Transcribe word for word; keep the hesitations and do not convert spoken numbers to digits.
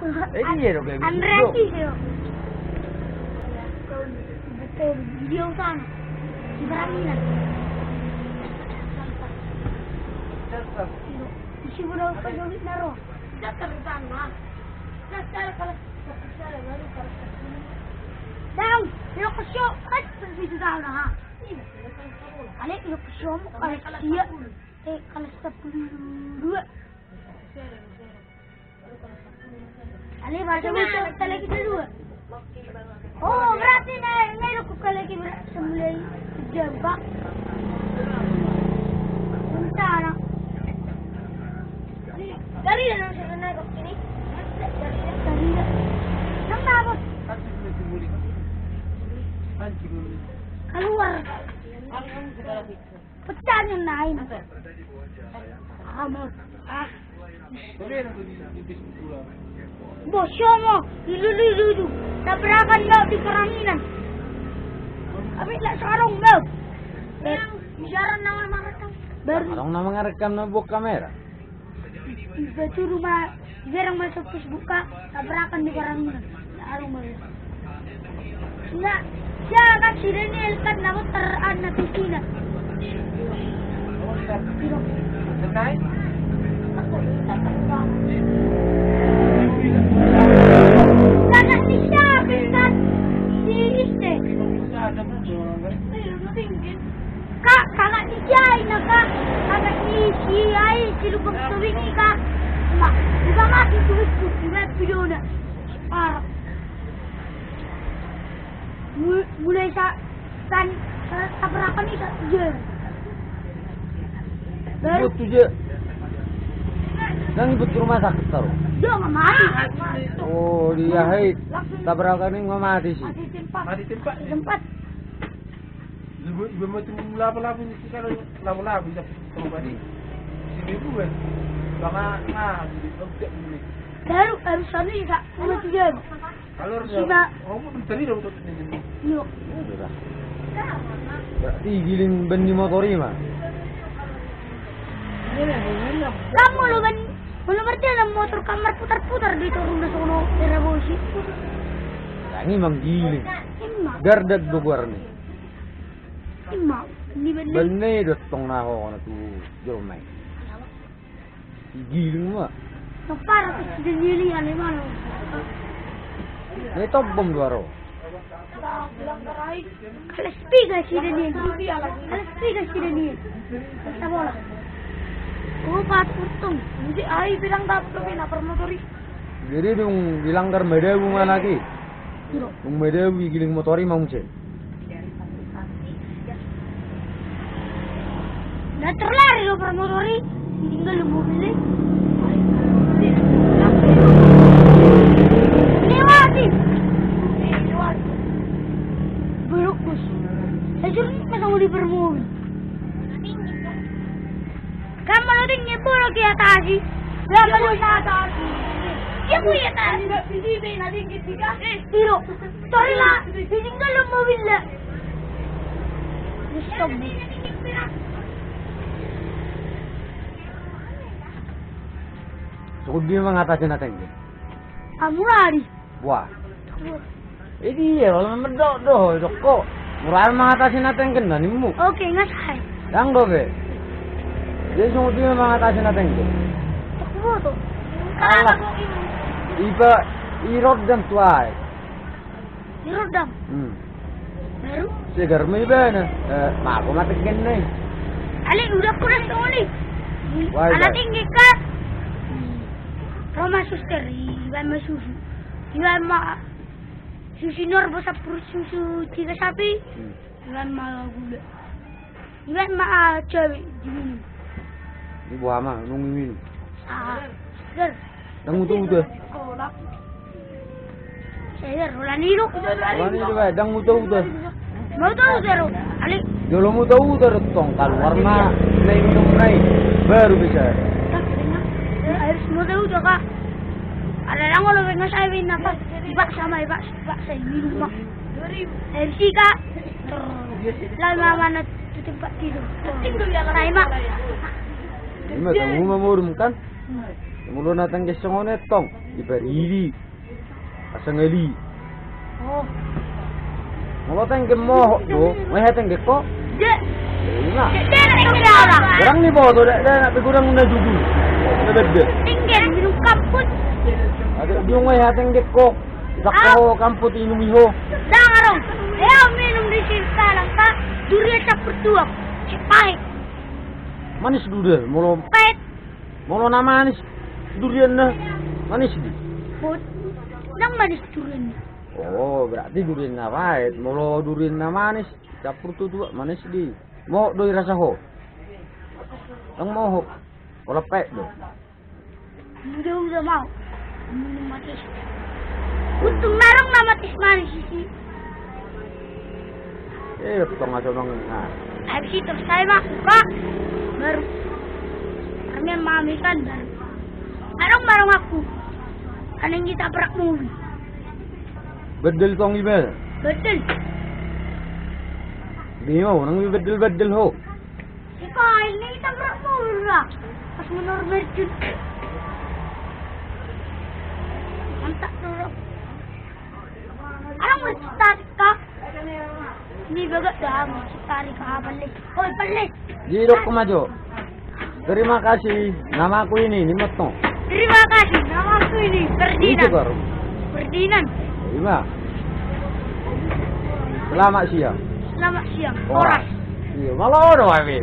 Jadi dia dong kayak gitu. Andreas itu. Betul, dia utama. Di Baraminan. Isi bola ke Dawid Naro. Daun, yo kesio, kan, bisa tahu lah. Ale, yo kesio, kalau dia, eh, kalau sepuluh dua. Ale, baca itu, kita lagi dua. Oh, berarti naik, naik aku ke lagi ber-, semulai jam, Pak. Rencana. Dari dalam sana kok sini? Dari dalam. Nang apa? Keluar. Pecahnya nain. Amat. Ah. Bos, songo, ilu, ilu, ilu. Tabrakan mau di Baraminan. Kami lah sarung mau. Eh, bicara nama makan. Baru. Sarung nama ngerekam na buat kamera. Iba tu rumah, jarang masuk Facebook ka, tabrakan di Baraminan. Aduh, Bang. Enggak, ya kan si Daniel kan nama ter-, anak di sini. Senai? Kakak ni siapa kan? Si Iste. Kak, kakak ni jai na, Kak. Kakak ni si ai, si lubang tobing ni, Kak. Ma, udah mati tu itu, udah videona. Parah. Mu-, mulai sa-, san-, sa-, tabrakan ni sa-, je. Baru. Ibut tu je. Nang ibut ke rumah sakit taruh. Dia nggak mati. Oh, dia hai. Tabrakan ni nggak mati sih. Mati tempat. Mati tempat. Mati tempat. Ibu, ibu mau tunggu laba-laba ni, kalau laba-laba bisa coba di sini gue. Bang, ah, ah, jadi objek ini. Baru, baru sana juga. Kalau harus sima. Kamu mencari dong untuk ini. Yuk. Ya, udah. Berarti giling ban ni motor i ma. Kamu lo ban, lo berarti ada motor kamar putar-putar di torun da sono, era bosi. Ini mang giling. Ima. Gardag do guarna. Ima, ni benne. Benne do tong na ho na tu jolma i. Giling ma. Topar tu si Daniel i ale ma lo. Ni tobom do aro. Kalas piga si Daniel. Kalas piga si Daniel. Masa bola. Oh, pat untung. Nanti ai bilang tak perlu na permotor i. Jadi dung bilang kar madabu ma lagi. Dung madabu i giling motor i ma muse. Nggak terlari lo permotor i, tinggal lo mobil i. Lewati. Belok bos. Saya suruh pasang di permobil. Kan manoting ngebol ki atasi. Ya, manoting atasi. Ya, ku ya atasi. Tidak, tidak, tidak, tidak. Eh, tiro. Sorry lah, ditinggal lo mobil lah. Stop. Cukup dia mengatasi na tengke. Amurari. Wah. Jadi ya, kalau memang dok, dok, dok kok. Murah mengatasi na tengke na nimu. Oke, nggak saya. Yang dok, eh. Jadi sungguh dia mengatasi na tengke. Aku foto. Alah. Iba, i rondam tu ai. Di rondam. Hmm. Baru? Segar ma ibana. Eh, mako mate kenne. Ale, udah kuras tongoli. Wah, anak tinggi kan. Roma suster, iban ma susu. Iban ma susu normal sampulu susu tiga sapi. Hmm. Iban ma gula. Iban ma, ah, cewek diminum. Ini buah ma, nung diminum. Ah, ger. Dang uta-uta. Saya rola nilu. Rola nilu, eh, dang uta-uta. Mau tahu zero. Ali. Jolo mau tahu zero tong, kaluar ma na i minum na i. Baru bisa. Harus mau tahu zero, Kak. Ada yang kalau pengen saya minum apa? Ibak sama ibak, ibak saya minum, Kak. Harus sih, Kak. Lama mana tu tempat tidur. Sai ma. Ima, tamu ma modom kan? Molo na tengke songon i tong. Di paridi. Asa ngali. Oh. Molo tenggen mohop do, molo hatenggen ho. Dia. Ima. Dia, dia, dia, dia, dia. Godang ni boto, dia, dia, dia, godang na jugu. Na berde. Tenggen, minum kamput. Ada, dia molo hatenggen ho. Sak ho kamput inum i ho. Dang adong. Ia minum di sini salang, Pak. Durian campur tuak. Si pahit. Manis do dia, molo. Pahit. Molo na manis, durian na manis di. Bot, nang manis durian. Oh, berarti durian na pahit. Molo durian na manis, campur tuak, manis di. Mohop do i rasa ho. Nang mohop. Pola pahit do. Uda, uda mau. Minum matis. Untung na adong na matis manis isi. Eh, tong aja nang, ah. Habis itu saya mah buka. Baru. Kami mami kan baru. Adong baru aku. Aneh kita berak mulu. Bedel tong iba. Bedel. Dia mau nang bedel-bedel ho. Ika ini kita berak mulu lah. Pas menurut mercun. Mantap dulu. Adong mercun tarik kak. Ini bagak dah, mercun tarik apa nih? Oi, pelit. Didok ko ma jo. Terima kasih, namaku ini, ninna tong. Terima kasih, namaku ini, Ferdinand. Itu baru. Ferdinand. Ima. Selamat siang. Selamat siang. Horas. Horas. Iya, malah udah wae.